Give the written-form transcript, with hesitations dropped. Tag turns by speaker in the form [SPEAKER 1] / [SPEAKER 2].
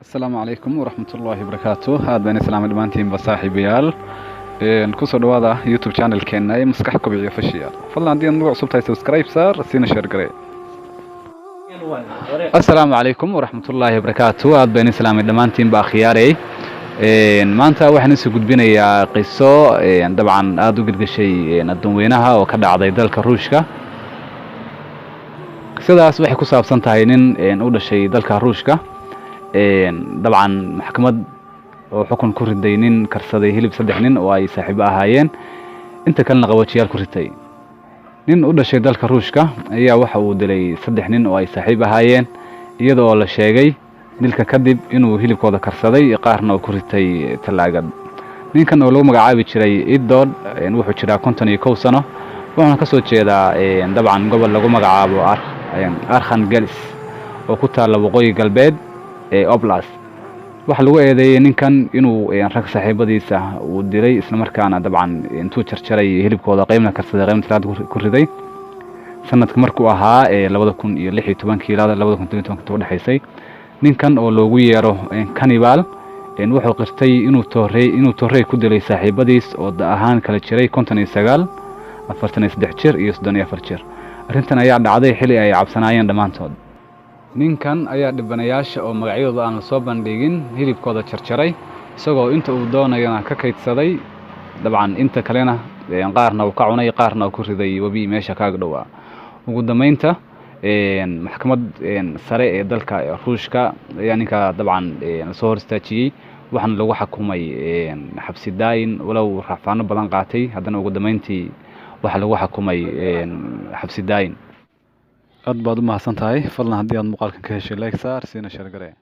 [SPEAKER 1] Asalaamu calaykum waraxmatullaahi wabarakaatu. Aad baan islaamay dhammaantiinba, saaxiibayaal. Kusoo dhawaada YouTube channelkeena ee Maskax Kobciyo Official. Fadlan haddii aad magac cusub tahay, subscribe saar, siina share garee. Asalaamu calaykum waraxmatullaahi wabarakaatu. Aad baan islaamay dhammaantiinba, akhyaarey. Maanta waxaan isoo gudbinayaa qiso dabcan aada u gelgeshay adduunweynaha oo ka dhacday dalka Ruushka. Qisadaas waxay ku saabsan tahay nin u dhashay dalka Ruushka, dabcan maxkamad oo xukun ku riday nin karsaday hilib saddex nin oo ay saaxiibo ahaayeen, inta kalena qaboojiyaal ku ritay. Nin u dhashay dalka Ruushka ayaa waxa uu dilay saddex nin oo ay saaxiib ahaayeen, iyadoo la sheegay dilka kadib inuu hilibkooda karsaday, qaarna uu ku ritay tallaagad. Ninkan oo lagu magacaabi jiray Idod wuxuu jiraa 51 sano, wuxuuna kasoo jeedaa dabcan gobol lagu magacaabo Arkhangelsk oo ku taalla waqooyi galbeed ee Oblast. Waxaa lagu eedeeyey ninkan inuu rag saaxiibadiisa uu dilay, islamarkaana dabcan intuu jarjaray hilibkooda, qeybna karsaday, qeybna talaagada ku riday, sanadka markuu ahaa 2016-kii ilaa 2017-kii udhexaysay. Ninkan oo loogu yeero Cannibal wuxuu qirtay inuu toorey ku dilay saaxiibadiis oo da ahaan kala jiray 59, 43 jir iyo 34 jir. Arrintan ayaa dhacday xili ay cabsanaayeen dhammaantood. Ninkan ayaa dhibanayaasha oo magacyadooda aan lasoo bandhigin hilibkooda jarjaray, isagoo inta uu doonayana ka kaydsaday, dabcan inta kalena qaarna uu ka cunay, qaarna uu ku riday webi meesha kaaga dhowaa. Ugu dambeynta, maxkamad sare ee dalka Ruushka ayaa ninka dabcan lasoo hor istaajiyey, waxaana lagu xakumay xabsi daayin. Walow racfaano badan qaatay, haddana ugu dambeyntii waxaa lagu xakumay xabsi daayin. Aad baad u mahadsan tahay. Fadlan haddii aad muuqaalkan ka heshay, like saar, siina share garee.